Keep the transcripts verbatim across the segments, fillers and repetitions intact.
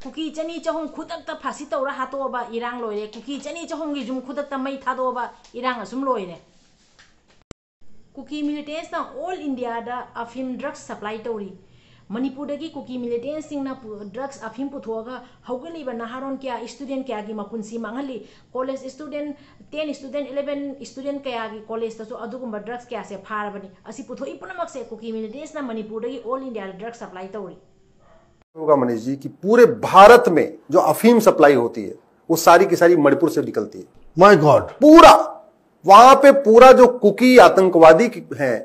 ꯀꯨꯀꯤ ꯆꯅꯤ ꯆꯍꯨꯝ ꯈꯨꯗꯛꯇ ꯐꯥꯁꯤ ꯇꯧꯔ ꯍꯥꯠꯇꯣꯛꯑꯕ, ꯏꯔꯥꯡ ꯂꯣꯏꯔꯦ꯫ ꯀꯨꯀꯤ ꯆꯅꯤ ꯆꯍꯨꯝꯒꯤ ꯌꯨꯝ ꯈꯨꯗꯛꯇ ꯃꯩ ꯊꯥꯗꯣꯛꯑꯕ, ꯏꯔꯥꯡ ꯑꯁꯨꯝ ꯂꯣꯏꯔꯦ꯫ ꯀꯨꯀꯤ militants ꯅ all India ꯗ ꯑꯐꯤꯝ drugs supply ꯇꯧꯔꯤ꯫ ꯃꯅꯤꯄꯨꯔꯗꯒꯤ ꯀꯨꯀꯤ militants ꯁꯤꯡꯅ ꯄꯨ-, drugs ꯑꯐꯤꯝ ꯄꯨꯊꯣꯛꯑꯒ ꯍꯧꯒꯠꯂꯤꯕ ꯅꯍꯥꯔꯣꯟ ꯀꯌꯥ, student ꯀꯌꯥꯒꯤ ꯃꯄꯨꯟꯁꯤ ꯃꯥꯡꯍꯜꯂꯤ꯫ College student, ten student, eleven student ꯀꯌꯥꯒꯤ college ꯇꯁꯨ ꯑꯗꯨꯒꯨꯝꯕ drugs ꯀꯌꯥꯁꯦ ꯐꯥꯔꯕꯅꯤ꯫ ꯑꯁꯤ ꯄꯨꯊꯣꯛꯏ ꯄꯨꯝꯅꯃꯛꯁꯦ ꯀꯨꯀꯤ militants ꯅ ꯃꯅꯤꯄꯨꯔꯗꯒꯤ all India ꯗ drugs supply ꯇꯧꯔꯤ꯫ होगा मनीष जी कि पूरे भारत में जो अफीम सप्लाई होती है वो सारी की सारी मणिपुर से निकलती है। My God. पूरा वहां पे पूरा जो कुकी आतंकवादी हैं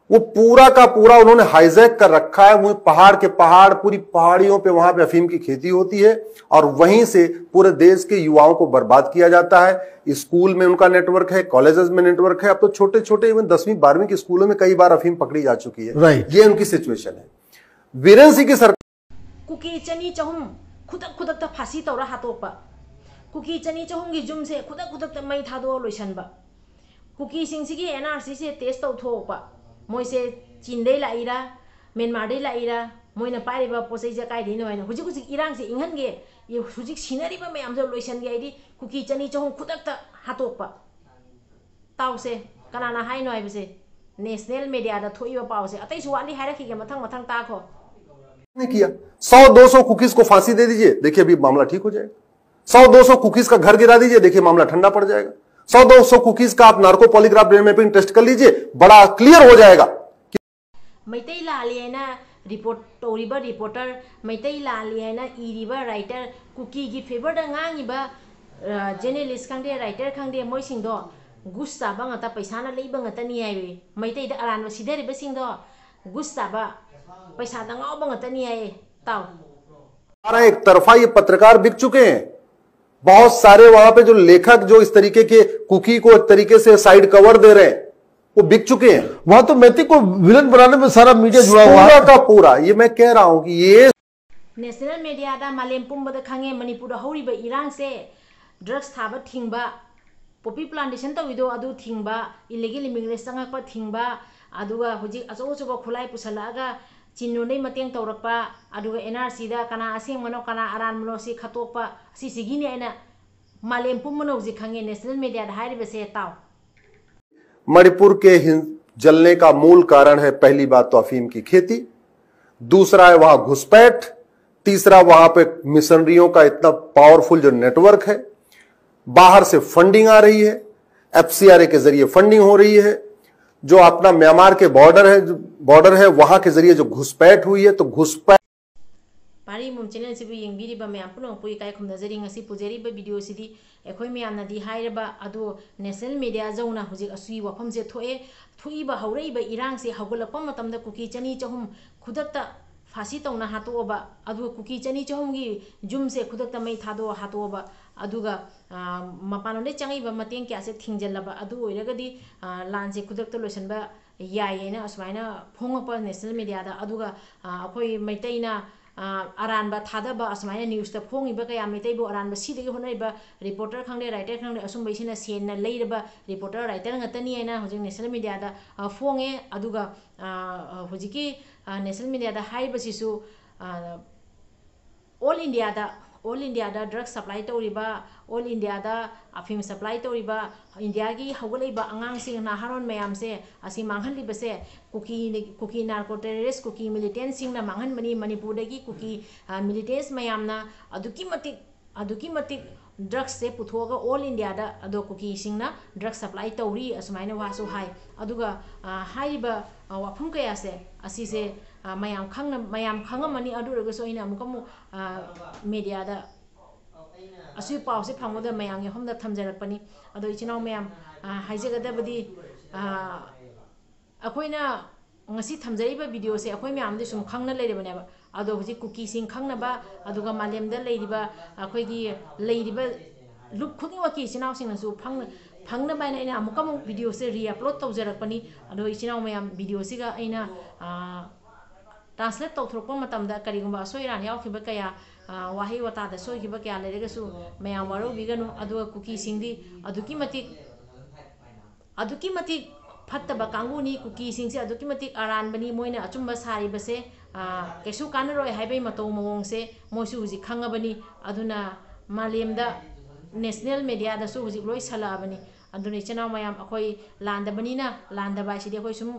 वो पूरा का पूरा उन्होंने हाईजैक कर रखा है। वो पहाड़ के पहाड़, पूरी पहाड़ियों पे वहां पे अफीम की खेती होती है और वहीं से पूरे देश के युवाओं को बर्बाद किया जाता है। स्कूल में उनका नेटवर्क है, कॉलेजेस में नेटवर्क है। अब तो छोटे छोटे इवन दसवीं बारहवीं के स्कूलों में कई बार अफीम पकड़ी जा चुकी है। Right. ये उनकी सिचुएशन है। बीरेन सिंह की सरकार ꯀꯨꯀꯤ ꯆꯅꯤ ꯆꯍꯨꯝ ꯈꯨꯗꯛ ꯈꯨꯗꯛꯇ ꯐꯥꯁꯤ ꯇꯧꯔ ꯍꯥꯠꯇꯣꯛꯄ, ꯀꯨꯀꯤ ꯆꯅꯤ ꯆꯍꯨꯝꯒꯤ ꯌꯨꯝꯁꯦ ꯈꯨꯗꯛ ꯈꯨꯗꯛꯇ ꯃꯩ ꯊꯥꯗꯣꯛꯑ ꯂꯣꯏꯁꯤꯟꯕ, ꯀꯨꯀꯤꯁꯤꯡꯁꯤꯒꯤ NRC ꯁꯦ test ꯇꯧꯊꯣꯛꯄ, ꯃꯣꯏꯁꯦ ꯆꯤꯟꯗꯩ ꯂꯥꯛꯏꯔꯥ, ꯃ꯭ꯌꯥꯟꯃꯥꯔꯗꯩ ꯂꯥꯛꯏꯔꯥ, ꯃꯣꯏꯅ ꯄꯥꯏꯔꯤꯕ ꯄꯣꯠ ꯆꯩꯁꯦ ꯀꯥꯏꯗꯩꯅꯣ ꯍꯥꯏꯅ꯫ ꯍꯧꯖꯤꯛ ꯍꯧꯖꯤꯛ ꯏꯔꯥꯡꯁꯦ ꯏꯪꯍꯟꯒꯦ, ꯍꯧꯖꯤꯛ ꯁꯤꯅꯔꯤꯕ ꯃꯌꯥꯝꯁꯦ ꯂꯣꯏꯁꯤꯟꯒꯦ ꯍꯥꯏꯗꯤ ꯀꯨꯀꯤ ꯆꯅꯤ ꯆꯍꯨꯝ ꯈꯨꯗꯛꯇ ꯍꯥꯠꯇꯣꯛꯄ꯫ ꯇꯥꯎꯁꯦ, ꯀꯅꯥꯅ ꯍꯥꯏꯅꯣ ꯍꯥꯏꯕꯁꯦ, national media ꯗ ꯊꯣꯛꯏꯕ ꯄꯥꯎꯁꯦ꯫ ꯑꯇꯩꯁꯨ ꯋꯥꯠꯂꯤ, ꯍꯥꯏꯔꯛꯈꯤꯒꯦ ꯃꯊꯪ ꯃꯊꯪ, ꯇꯥꯈꯣ꯫ ने किया। सौ दो सौ कुकीज को फांसी दे दीजिए, देखिए अभी मामला ठीक हो जाएगा। सौ दो सौ कुकीज का घर गिरा दीजिए, देखिए मामला ठंडा पड़ जाएगा। सौ दो सौ कुकीज का आप narco polygraph data mapping test कर लीजिए, बड़ा क्लियर हो जाएगा। ꯃꯩꯇꯩ ꯂꯥꯜꯂꯤ ꯍꯥꯏꯅ report ꯇꯧꯔꯤꯕ reporter, ꯃꯩꯇꯩ ꯂꯥꯜꯂꯤ ꯍꯥꯏꯅ ꯏꯔꯤꯕ writer, ꯀꯨꯀꯤꯒꯤ favour ꯗ ꯉꯥꯡꯉꯤꯕ journalist ꯈꯪꯗꯦ, writer ꯈꯪꯗꯦ, ꯃꯣꯏꯁꯤꯡꯗꯣ ꯒꯨꯁ ꯆꯥꯕ ꯉꯥꯛꯇ, ꯄꯩꯁꯥꯅ ꯂꯩꯕ ꯉꯥꯛꯇꯅꯤ ꯍꯥꯏꯌꯦ꯫ ꯃꯩꯇꯩꯗ ꯑꯔꯥꯟꯕ ꯁꯤꯗꯔꯤꯕꯁꯤꯡꯗꯣ ꯒꯨꯁ ꯆꯥꯕ, ꯄꯩꯁꯥꯗ ꯉꯥꯎꯕ ꯉꯥꯛꯇꯅꯤ ꯍꯥꯏꯌꯦ꯫ ꯇꯥꯎ꯫ सारा एक तरफा ये पत्रकार बिक चुके हैं। बहुत सारे वहां पे जो लेखक जो इस तरीके के कुकी को एक तरीके से साइड कवर दे रहे हैं, वो बिक चुके हैं। वहां तो मैती को विलन बनाने में सारा मीडिया जुड़ा हुआ पूरा है। का पूरा, ये मैं कह रहा हूं कि ये National media ꯗ ꯃꯥꯂꯦꯝ ꯄꯨꯝꯕꯗ ꯈꯪꯉꯦ, ꯃꯅꯤꯄꯨꯔꯗ ꯍꯧꯔꯤꯕ ꯏꯔꯥꯡꯁꯦ, drugs ꯊꯥꯕ ꯊꯤꯡꯕ, poppy plantation ꯇꯧꯔꯤꯗꯣ ꯑꯗꯨ ꯊꯤꯡꯕ, illegal immigrants ꯆꯪꯉꯛꯄ ꯊꯤꯡꯕ, ꯑꯗꯨꯒ ꯍꯧꯖꯤꯛ ꯑꯆꯧ ꯑꯆꯧꯕ ꯈꯨꯠꯂꯥꯏ ꯄꯨꯁꯜꯂꯛꯑꯒ ꯆꯤꯟꯅꯨꯗꯩ ꯃꯇꯦꯡ ꯇꯧꯔꯛꯄ, ꯑꯗꯨꯒ ꯑꯦꯟ ꯑꯥꯔ ꯁꯤꯗ ꯀꯅꯥ ꯑꯁꯦꯡꯕꯅꯣ ꯀꯅꯥ ꯑꯔꯥꯟꯕꯅꯣ ꯁꯤ ꯈꯠꯇꯣꯛꯄ, ꯑꯁꯤꯁꯤꯒꯤꯅꯦ ꯑꯩꯅ ꯃꯥꯂꯦꯝ ꯄꯨꯝꯕꯅ ꯍꯧꯖꯤꯛ ꯈꯪꯉꯦ ꯅꯦꯁꯅꯦꯜ ꯃꯦꯗꯤꯌꯥꯗ ꯍꯥꯏꯔꯤꯕꯁꯦ꯫ ꯇꯥꯎ꯫ मणिपुर के हिं- जलने का मूल कारण है, पहली बात तो अफीम की खेती, दूसरा है वहां घुसपैठ, तीसरा वहां पे मिशनरियों का इतना पावरफुल जो नेटवर्क है, बाहर से फंडिंग आ रही है, एफसीआरए के जरिए फंडिंग हो रही है, जो अपना म्यांमार के बॉर्डर है, बॉर्डर है, वहां के जरिए जो घुसपैठ हुई है, तो घुसपैठ ꯄꯥꯔꯤ ꯃꯨꯝ ꯆꯦꯅꯦꯜꯁꯤꯕꯨ ꯌꯦꯡꯕꯤꯔꯤꯕ ꯃꯌꯥꯝ ꯄꯨꯝꯅꯃꯛꯄꯨ ꯏꯀꯥꯏ ꯈꯨꯝꯅꯖꯔꯤ꯫ ꯉꯁꯤ ꯄꯨꯖꯔꯤꯕ ꯚꯤꯗꯤꯑꯣꯁꯤꯗꯤ ꯑꯩꯈꯣꯏ ꯃꯌꯥꯝꯅꯗꯤ ꯍꯥꯏꯔꯕ ꯑꯗꯨ ꯅꯦꯁꯅꯦꯜ ꯃꯦꯗꯤꯌꯥ ꯌꯧꯅ ꯍꯧꯖꯤꯛ ꯑꯁꯤꯒꯤ ꯋꯥꯐꯝꯁꯦ ꯊꯣꯛꯑꯦ꯫ ꯊꯣꯛꯏꯕ ꯍꯧꯔꯛꯏꯕ ꯏꯔꯥꯡꯁꯦ ꯍꯧꯒꯠꯂꯛꯄ ꯃꯇꯝꯗ ꯀꯨꯀꯤ ꯆꯅꯤ ꯆꯍꯨꯝ ꯈꯨꯗꯛꯇ ꯐꯥꯁꯤ ꯇꯧꯅ ꯍꯥꯠꯇꯣꯛꯑꯕ, ꯑꯗꯨꯒ ꯀꯨꯀꯤ ꯆꯅꯤ ꯆꯍꯨꯝꯒꯤ ꯌꯨꯝꯁꯦ ꯈꯨꯗꯛꯇ ꯃꯩ ꯊꯥꯗꯣꯛꯑ ꯍꯥꯠꯇꯣꯛꯑꯕ, ꯑꯗꯨꯒ, ꯑ, ꯃꯄꯥꯟꯂꯣꯝꯗꯒꯤ ꯆꯪꯉꯛꯏꯕ ꯃꯇꯦꯡ ꯀꯌꯥꯁꯦ ꯊꯤꯡꯖꯤꯜꯂꯕ, ꯑꯗꯨ ꯑꯣꯏꯔꯒꯗꯤ, ꯑ, ꯂꯥꯟꯁꯦ ꯈꯨꯗꯛꯇ ꯂꯣꯏꯁꯤꯟꯕ ꯌꯥꯏꯌꯦꯅ ꯑꯁꯨꯃꯥꯏꯅ ꯐꯣꯡꯉꯛꯄ ꯅꯦꯁꯅꯦꯜ ꯃꯦꯗꯤꯌꯥꯗ꯫ ꯑꯗꯨꯒ, ꯑ, ꯑꯩꯈꯣꯏ ꯃꯩꯇꯩꯅ, ꯑ, ꯑꯔꯥꯟꯕ ꯊꯥꯗꯕ ꯑꯁꯨꯃꯥꯏꯅ ꯅ꯭ꯌꯨꯁꯇ ꯐꯣꯡꯉꯤꯕ ꯀꯌꯥ, ꯃꯩꯇꯩꯕꯨ ꯑꯔꯥꯟꯕ ꯁꯤꯗꯒꯤ ꯍꯣꯠꯅꯔꯤꯕ ꯔꯤꯄꯣꯔꯇꯔ ꯈꯪꯗꯦ, ꯔꯥꯏꯇꯔ ꯈꯪꯗꯦ, ꯑꯁꯨꯝꯕꯩꯁꯤꯅ ꯁꯦꯟꯅ ꯂꯩꯔꯕ ꯔꯤꯄꯣꯔꯇꯔ, ꯔꯥꯏꯇꯔ ꯉꯥꯛꯇꯅꯤ ꯍꯥꯏꯅ ꯍꯧꯖꯤꯛ ꯅꯦꯁꯅꯦꯜ ꯃꯦꯗꯤꯌꯥꯗ, ꯑ, ꯐꯣꯡꯉꯦ꯫ ꯑꯗꯨꯒ, ꯑ, ꯍꯧꯖꯤꯛꯀꯤ, ꯑ, ꯅꯦꯁꯅꯦꯜ ꯃꯦꯗꯤꯌꯥꯗ ꯍꯥꯏꯔꯤꯕꯁꯤꯁꯨ, ꯑ, ꯑꯣꯜ ꯏꯟꯗꯤꯌꯥꯗ, ꯑꯣꯜ ꯏꯟꯗꯤꯌꯥꯗ ꯗ꯭ꯔꯒ ꯁꯄ꯭ꯂꯥꯏ ꯇꯧꯔꯤꯕ, ꯑꯣꯜ ꯏꯟꯗꯤꯌꯥꯗ ꯑꯐꯤꯝ ꯁꯄ꯭ꯂꯥꯏ ꯇꯧꯔꯤꯕ, ꯏꯟꯗꯤꯌꯥꯒꯤ ꯍꯧꯒꯠꯂꯛꯏꯕ ꯑꯉꯥꯡꯁꯤꯡ, ꯅꯍꯥꯔꯣꯟ ꯃꯌꯥꯝꯁꯦ, ꯑꯁꯤ ꯃꯥꯡꯍꯜꯂꯤꯕꯁꯦ ꯀꯨꯀꯤ, ꯀꯨꯀꯤ ꯅꯥꯔꯀꯣ ꯇꯦꯔꯣꯔꯤꯁ, ꯀꯨꯀꯤ ꯃꯤꯂꯤꯇꯦꯟꯁꯤꯡꯅ ꯃꯥꯡꯍꯟꯕꯅꯤ꯫ ꯃꯅꯤꯄꯨꯔꯗꯒꯤ ꯀꯨꯀꯤ, ꯑ, ꯃꯤꯂꯤꯇꯦꯟꯁ ꯃꯌꯥꯝꯅ ꯑꯗꯨꯛꯀꯤ ꯃꯇꯤꯛ, ꯑꯗꯨꯛꯀꯤ ꯃꯇꯤꯛ ꯗ꯭ꯔꯒꯁꯁꯦ ꯄꯨꯊꯣꯛꯑꯒ ꯑꯣꯜ ꯏꯟꯗꯤꯌꯥꯗ ꯑꯗꯣ ꯀꯨꯀꯤꯁꯤꯡꯅ ꯗ꯭ꯔꯒ ꯁꯄ꯭ꯂꯥꯏ ꯇꯧꯔꯤ, ꯑꯁꯨꯃꯥꯏꯅ ꯋꯥꯁꯨ ꯍꯥꯏ꯫ ꯑꯗꯨꯒ, ꯑ, ꯍꯥꯏꯔꯤꯕ, ꯑ, ꯋꯥꯐꯝ ꯀꯌꯥꯁꯦ ꯑꯁꯤꯁꯦ, ꯑ, ꯃꯌꯥꯝ ꯈꯪꯅ-, ꯃꯌꯥꯝ ꯈꯪꯉꯝꯃꯅꯤ꯫ ꯑꯗꯨ ꯑꯣꯏꯔꯒꯁꯨ ꯑꯩꯅ ꯑꯃꯨꯛꯀ ꯑꯃꯨꯛ, ꯑ, ꯃꯦꯗꯤꯌꯥꯗ ꯑꯁꯤ ꯄꯥꯎꯁꯦ ꯐꯪꯕꯗ ꯃꯌꯥꯝꯒꯤ ꯃꯐꯝꯗ ꯊꯝꯖꯔꯛꯄꯅꯤ꯫ ꯑꯗꯣ ꯏꯆꯤꯟ ꯏꯅꯥꯎ ꯃꯌꯥꯝ, ꯑ, ꯍꯥꯏꯖꯒꯗꯕꯗꯤ, ꯑ, ꯑꯩꯈꯣꯏꯅ ꯉꯁꯤ ꯊꯝꯖꯔꯤꯕ ꯚꯤꯗꯤꯑꯣꯁꯦ ꯑꯩꯈꯣꯏ ꯃꯌꯥꯝꯗꯤ ꯁꯨꯝ ꯈꯪꯅ ꯂꯩꯔꯕꯅꯦꯕ꯫ ꯑꯗꯣ ꯍꯧꯖꯤꯛ ꯀꯨꯀꯤꯁꯤꯡ ꯈꯪꯅꯕ, ꯑꯗꯨꯒ ꯃꯥꯂꯦꯝꯗ ꯂꯩꯔꯤꯕ ꯑꯩꯈꯣꯏꯒꯤ ꯂꯩꯔꯤꯕ ꯂꯨꯞ ꯈꯨꯗꯤꯡꯃꯛꯀꯤ ꯏꯆꯤꯟ ꯏꯅꯥꯎꯁꯤꯡꯅꯁꯨ ꯐꯪꯅ-, ꯐꯪꯅꯕ ꯍꯥꯏꯅ ꯑꯩꯅ ꯑꯃꯨꯛꯀ ꯑꯃꯨꯛ ꯚꯤꯗꯤꯑꯣꯁꯦ ꯔꯤꯑꯞꯂꯣꯗ ꯇꯧꯖꯔꯛꯄꯅꯤ꯫ ꯑꯗꯣ ꯏꯆꯤꯟ ꯏꯅꯥꯎ ꯃꯌꯥꯝ, ꯚꯤꯗꯤꯑꯣꯁꯤꯒ ꯑꯩꯅ, ꯑ, ꯇ꯭ꯔꯥꯟꯁꯂꯦꯠ ꯇꯧꯊꯣꯔꯛꯄ ꯃꯇꯝꯗ ꯀꯔꯤꯒꯨꯝꯕ ꯑꯁꯣꯏ ꯑꯔꯥꯟ ꯌꯥꯎꯈꯤꯕ ꯀꯌꯥ, ꯑ, ꯋꯥꯍꯩ ꯋꯥꯇꯥꯗ ꯁꯣꯏꯈꯤꯕ ꯀꯌꯥ ꯂꯩꯔꯒꯁꯨ ꯃꯌꯥꯝ ꯋꯥꯔꯧꯕꯤꯒꯅꯨ꯫ ꯑꯗꯨꯒ ꯀꯨꯀꯤꯁꯤꯡꯗꯤ ꯑꯗꯨꯛꯀꯤ ꯃꯇꯤꯛ, ꯑꯗꯨꯛꯀꯤ ꯃꯇꯤꯛ ꯐꯠꯇꯕ ꯀꯥꯡꯕꯨꯅꯤ꯫ ꯀꯨꯀꯤꯁꯤꯡꯁꯦ ꯑꯗꯨꯛꯀꯤ ꯃꯇꯤꯛ ꯑꯔꯥꯟꯕꯅꯤ꯫ ꯃꯣꯏꯅ ꯑꯆꯨꯝꯕ ꯁꯥꯔꯤꯕꯁꯦ, ꯑ, ꯀꯩꯁꯨ ꯀꯥꯟꯅꯔꯣꯏ ꯍꯥꯏꯕꯒꯤ ꯃꯇꯧ ꯃꯑꯣꯡꯁꯦ ꯃꯣꯏꯁꯨ ꯍꯧꯖꯤꯛ ꯈꯪꯉꯕꯅꯤ꯫ ꯑꯗꯨꯅ ꯃꯥꯂꯦꯝꯗ, ꯅꯦꯁꯅꯦꯜ ꯃꯦꯗꯤꯌꯥꯗꯁꯨ ꯍꯧꯖꯤꯛ ꯂꯣꯏ ꯁꯜꯂꯛꯑꯕꯅꯤ꯫ ꯑꯗꯨꯅ ꯏꯆꯤꯟ ꯏꯅꯥꯎ ꯃꯌꯥꯝ, ꯑꯩꯈꯣꯏ ꯂꯥꯟꯗꯕꯅꯤꯅ, ꯂꯥꯟꯗꯕ ꯍꯥꯏꯁꯤꯗꯤ ꯑꯩꯈꯣꯏ ꯁꯨꯝ,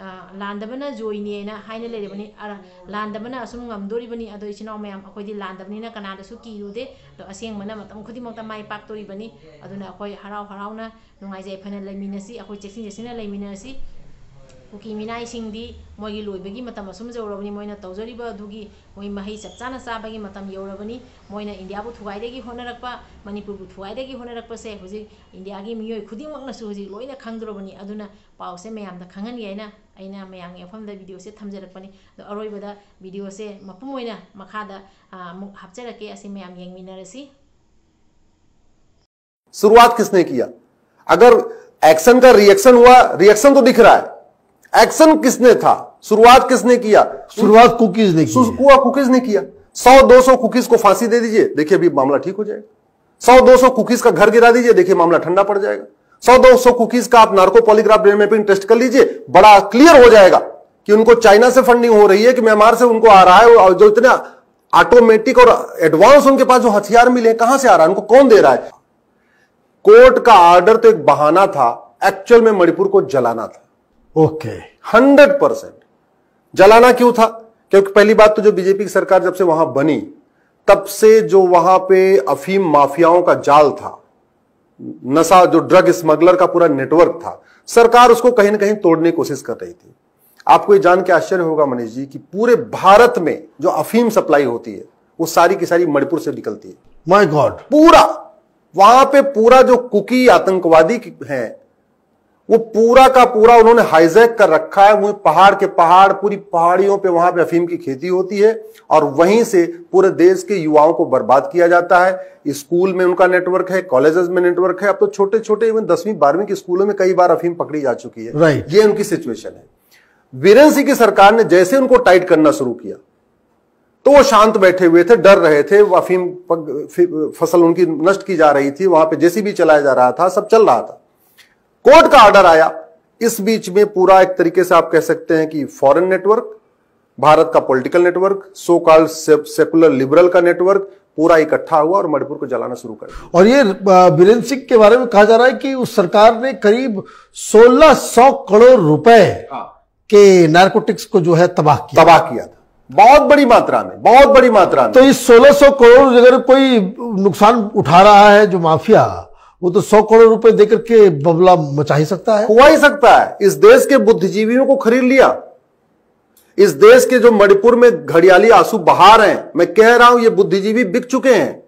ꯑ, ꯂꯥꯟꯗꯕꯅ ꯖꯣꯏꯅꯦꯅ ꯍꯥꯏꯅ ꯂꯩꯔꯕꯅꯤ꯫ ꯑ, ꯂꯥꯟꯗꯕꯅ ꯑꯁꯨꯝ ꯉꯝꯗꯣꯔꯤꯕꯅꯤ꯫ ꯑꯗꯣ ꯏꯆꯤꯟ ꯏꯅꯥꯎ ꯃꯌꯥꯝ, ꯑꯩꯈꯣꯏꯗꯤ ꯂꯥꯟꯗꯕꯅꯤꯅ ꯀꯅꯥꯗꯁꯨ ꯀꯤꯔꯨꯗꯦ꯫ ꯑꯗꯣ ꯑꯁꯦꯡꯕꯅ ꯃꯇꯝ ꯈꯨꯗꯤꯡꯃꯛꯇ ꯃꯥꯏ ꯄꯥꯛꯇꯣꯔꯤꯕꯅꯤ꯫ ꯑꯗꯨꯅ ꯑꯩꯈꯣꯏ ꯍꯔꯥꯎ ꯍꯔꯥꯎꯅ, ꯅꯨꯡꯉꯥꯏꯖ ꯌꯥꯏꯐꯅ ꯂꯩꯃꯤꯟꯅꯁꯤ꯫ ꯑꯩꯈꯣꯏ ꯆꯦꯛꯁꯤꯟ ꯆꯦꯛꯁꯤꯟꯅ ꯂꯩꯃꯤꯟꯅꯁꯤ꯫ ꯀꯨꯀꯤ ꯃꯤꯅꯥꯏꯁꯤꯡꯗꯤ ꯃꯣꯏꯒꯤ ꯂꯣꯏꯕꯒꯤ ꯃꯇꯝ ꯑꯁꯨꯝ ꯌꯧꯔꯕꯅꯤ꯫ ꯃꯣꯏꯅ ꯇꯧꯖꯔꯤꯕ ꯑꯗꯨꯒꯤ ꯃꯣꯏ ꯃꯍꯩ ꯆꯞ ꯆꯥꯅ ꯆꯥꯕꯒꯤ ꯃꯇꯝ ꯌꯧꯔꯕꯅꯤ꯫ ꯃꯣꯏꯅ ꯏꯟꯗꯤꯌꯥꯕꯨ ꯊꯨꯒꯥꯏꯗꯒꯤ ꯍꯣꯠꯅꯔꯛꯄ, ꯃꯅꯤꯄꯨꯔꯕꯨ ꯊꯨꯒꯥꯏꯗꯒꯤ ꯍꯣꯠꯅꯔꯛꯄꯁꯦ ꯍꯧꯖꯤꯛ ꯏꯟꯗꯤꯌꯥꯒꯤ ꯃꯤꯑꯣꯏ ꯈꯨꯗꯤꯡꯃꯛꯅꯁꯨ ꯍꯧꯖꯤꯛ ꯂꯣꯏꯅ ꯈꯪꯗꯣꯔꯕꯅꯤ꯫ ꯑꯗꯨꯅ ꯄꯥꯎꯁꯦ ꯃꯌꯥꯝꯗ ꯈꯪꯍꯟꯒꯦ ꯍꯥꯏꯅ ꯑꯩꯅ ꯃꯌꯥꯝꯒꯤ ꯃꯐꯝꯗ ꯚꯤꯗꯤꯑꯣꯁꯦ ꯊꯝꯖꯔꯛꯄꯅꯤ꯫ ꯑꯗꯣ ꯑꯔꯣꯏꯕꯗ ꯚꯤꯗꯤꯑꯣꯁꯦ ꯃꯄꯨꯝ ꯑꯣꯏꯅ ꯃꯈꯥꯗ, ꯑ, ꯑꯃꯨꯛ ꯍꯥꯞꯆꯔꯛꯀꯦ꯫ ꯑꯁꯤ ꯃꯌꯥꯝ ꯌꯦꯡꯃꯤꯟꯅꯔꯁꯤ꯫ शुरुआत किसने किया? अगर एक्शन का रिएक्शन हुआ, रिएक्शन तो दिख रहा है। एक्शन किसने था? शुरुआत किसने किया? शुरुआत कुकीज ने की है। हुआ कुकीज ने किया। सौ दो सौ कुकीज को फांसी दे दीजिए, देखिए अभी मामला ठीक हो जाएगा। सौ दो सौ कुकीज का घर गिरा दीजिए, देखिए मामला ठंडा पड़ जाएगा। सौ दो सौ कुकीज का आप narco polygraph DNA mapping test कर लीजिए, बड़ा क्लियर हो जाएगा कि उनको चाइना से फंडिंग हो रही है कि म्यांमार से उनको आ रहा है। और जो इतना ऑटोमेटिक और एडवांस उनके पास जो हथियार मिले हैं, कहां से आ रहा है, उनको कौन दे रहा है? कोर्ट का ऑर्डर तो एक बहाना था, एक्चुअल में मणिपुर को जलाना था। ओके। Hundred percent. जलाना क्यों था? क्योंकि पहली बात तो जो बीजेपी की सरकार जब से वहां बनी, तब से जो वहां पे अफीम माफियाओं का जाल था, नशा, जो ड्रग स्मगलर का पूरा नेटवर्क था, सरकार उसको कहीं ना कहीं तोड़ने की कोशिश कर रही थी। आपको ये जान के आश्चर्य होगा मनीष जी कि पूरे भारत में जो अफीम सप्लाई होती है, वो सारी की सारी मणिपुर से निकलती है। My God. पूरा, वहां पे पूरा जो कुकी आतंकवादी हैं, वो पूरा का पूरा उन्होंने हाईजैक कर रखा है। वो पहाड़ के पहाड़, पूरी पहाड़ियों पे वहां पे अफीम की खेती होती है और वहीं से पूरे देश के युवाओं को बर्बाद किया जाता है। स्कूल में उनका नेटवर्क है, कॉलेजेस में नेटवर्क है। अब तो छोटे छोटे, इवन दसवीं बारहवीं के स्कूलों में कई बार अफीम पकड़ी जा चुकी है। राइट। ये उनकी सिचुएशन है। बीरेन सिंह की सरकार ने जैसे उनको टाइट करना शुरू किया, तो वो शांत बैठे हुए थे, डर रहे थे। वो अफीम पग-, फि-, फसल उनकी नष्ट की जा रही थी, वहां पे जेसीबी चलाया जा रहा था, सब चल रहा था। कोर्ट का ऑर्डर आया, इस बीच में पूरा एक तरीके से आप कह सकते हैं कि फॉरेन नेटवर्क, भारत का political network, so called secular liberal का नेटवर्क पूरा इकट्ठा हुआ और मणिपुर को जलाना शुरू कर दिया। और ये अ, बीरेंद्र सिंह के बारे में कहा जा रहा है कि उस सरकार ने करीब सोलह सौ करोड़ रुपए हाँ। के नारकोटिक्स को जो है तबाह किया। तबाह किया था। बहुत बड़ी मात्रा में, बहुत बड़ी मात्रा में। तो इस सोलह सौ करोड़ अगर कोई नुकसान उठा रहा है जो माफिया, वो तो सौ करोड़ रुपए देकर के बबला मचा ही सकता है। हुआ ही सकता है। इस देश के बुद्धिजीवियों को खरीद लिया। इस देश के जो मणिपुर में घड़ियाली आंसू बहा रहे हैं, मैं कह रहा हूं, ये बुद्धिजीवी बिक चुके हैं।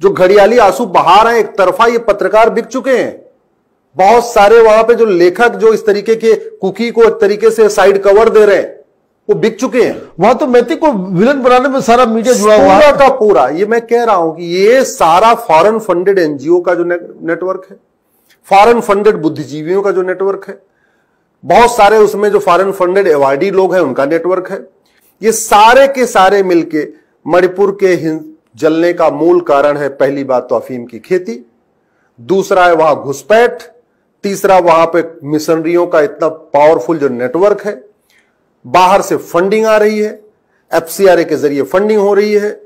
जो घड़ियाली आंसू बहा रहे हैं, एक तरफा ये पत्रकार बिक चुके हैं। बहुत सारे वहां पे जो लेखक जो इस तरीके के कुकी को एक तरीके से साइड कवर दे रहे हैं, वो बिक चुके हैं। वहां तो मैती को विलन बनाने में सारा मीडिया जुड़ा हुआ पूरा है। का पूरा, ये मैं कह रहा हूं कि ये सारा फॉरेन फंडेड एनजीओ का जो ने, नेटवर्क है, फॉरेन फंडेड बुद्धिजीवियों का जो नेटवर्क है, बहुत सारे उसमें जो फॉरेन फंडेड एवार्डी लोग हैं, उनका नेटवर्क है। ये सारे के सारे मिलके मणिपुर के हिंस जलने का मूल कारण है, पहली बात तो अफीम की खेती, दूसरा है वहां घुसपैठ, तीसरा वहां पे मिशनरियों का इतना पावरफुल जो नेटवर्क है, बाहर से फंडिंग आ रही है, एफसीआरए के जरिए फंडिंग हो रही है,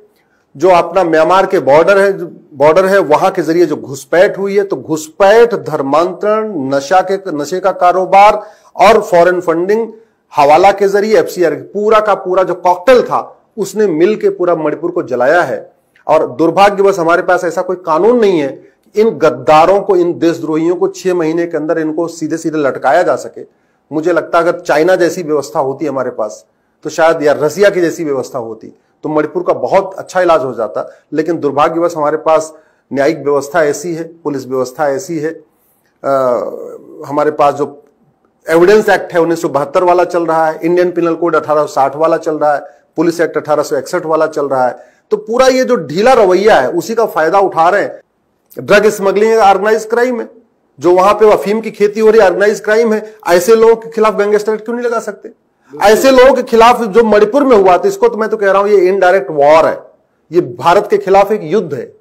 जो अपना म्यांमार के बॉर्डर है, बॉर्डर है, वहां के जरिए जो घुसपैठ हुई है, तो घुसपैठ, धर्मांतरण, नशा के, नशे का कारोबार और फॉरेन फंडिंग, हवाला के जरिए एफसीआर, पूरा का पूरा जो कॉकटेल था, उसने मिल के पूरा मणिपुर को जलाया है। और दुर्भाग्यवश हमारे पास ऐसा कोई कानून नहीं है कि इन गद्दारों को, इन देशद्रोहियों को छह महीने के अंदर इनको सीधे सीधे लटकाया जा सके। मुझे लगता है अगर चाइना जैसी व्यवस्था होती हमारे पास तो शायद, या रसिया की जैसी व्यवस्था होती तो मणिपुर का बहुत अच्छा इलाज हो जाता। लेकिन दुर्भाग्यवश हमारे पास न्यायिक व्यवस्था ऐसी है, पुलिस व्यवस्था ऐसी है, अ, हमारे पास जो एविडेंस एक्ट है उन्नीस सौ बहत्तर वाला चल रहा है, इंडियन पिनल कोड अठारह सौ साठ वाला चल रहा है, पुलिस एक्ट अठारह सौ इकसठ वाला चल रहा है। तो पूरा ये जो ढीला रवैया है उसी का फायदा उठा रहे हैं। ड्रग स्मगलिंग ऑर्गेनाइज क्राइम है, जो वहां पे अफीम की खेती हो रही है ऑर्गेनाइज क्राइम है। ऐसे लोगों के खिलाफ गैंगस्टर एक्ट क्यों नहीं लगा सकते? ऐसे लोगों के खिलाफ जो मणिपुर में हुआ था, इसको तो मैं तो कह रहा हूं ये इनडायरेक्ट वॉर है, ये भारत के खिलाफ एक युद्ध है।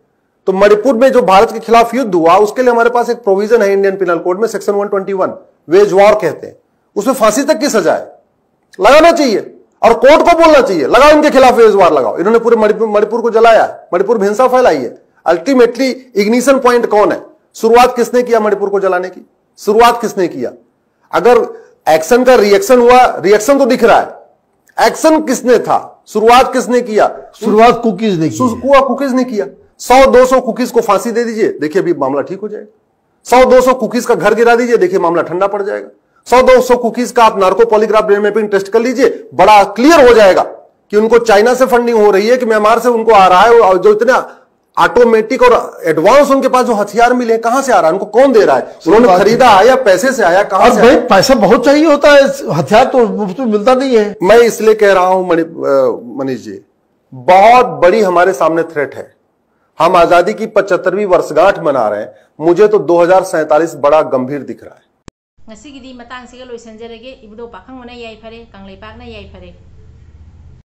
तो मणिपुर में जो भारत के खिलाफ युद्ध हुआ उसके लिए हमारे पास एक प्रोविजन है इंडियन पिनल कोड में, section one twenty one, veg war कहते हैं, उसमें फांसी तक की सजा है। लगाना चाहिए और कोर्ट को बोलना चाहिए, लगाओ इनके खिलाफ वेज वॉर, लगाओ। इन्होंने पूरे मणिपुर मणिपुर को जलाया, मणिपुर में हिंसा फैलाई है। अल्टीमेटली इग्निशन पॉइंट कौन है? शुरुआत किसने किया मणिपुर को जलाने की? शुरुआत किसने किया? अगर एक्शन का रिएक्शन हुआ, रिएक्शन तो दिख रहा है, एक्शन किसने था? शुरुआत किसने किया? शुरुआत कुकीज ने की है। कुकीज ने किया। सौ दो सौ कुकीज को फांसी दे दीजिए, देखिए अभी मामला ठीक हो जाएगा। सौ दो सौ कुकीज का घर गिरा दीजिए, देखिए मामला ठंडा पड़ जाएगा। सौ दो सौ कुकीज का आप narco polygraph brain mapping test कर लीजिए, बड़ा क्लियर हो जाएगा कि उनको चाइना से फंडिंग हो रही है कि म्यांमार से उनको आ रहा है, और जो इतना ऑटोमेटिक और एडवांस उनके पास जो हथियार मिले हैं, कहां से आ रहा है, उनको कौन दे रहा है, उन्होंने बात खरीदा है या पैसे से आया, कहां और से भाई, आया? पैसा बहुत चाहिए होता है, हथियार तो मुफ्त में मिलता नहीं है। मैं इसलिए कह रहा हूं मणि- अ, मनीष जी, बहुत बड़ी हमारे सामने थ्रेट है। हम आजादी की पचहत्तरवीं वर्षगांठ मना रहे हैं, मुझे तो दो हज़ार सैंतालीस बड़ा गंभीर दिख रहा है। ꯉꯁꯤꯒꯤꯗꯤ ꯃꯇꯥꯡꯁꯤꯒ ꯂꯣꯏꯁꯤꯟꯖꯔꯒꯦ꯫ ꯏꯕꯨꯙꯧ ꯄꯥꯈꯪꯕꯅ ꯌꯥꯏꯐꯔꯦ, ꯀꯪꯂꯩꯄꯥꯛꯅ ꯌꯥꯏꯐꯔꯦ꯫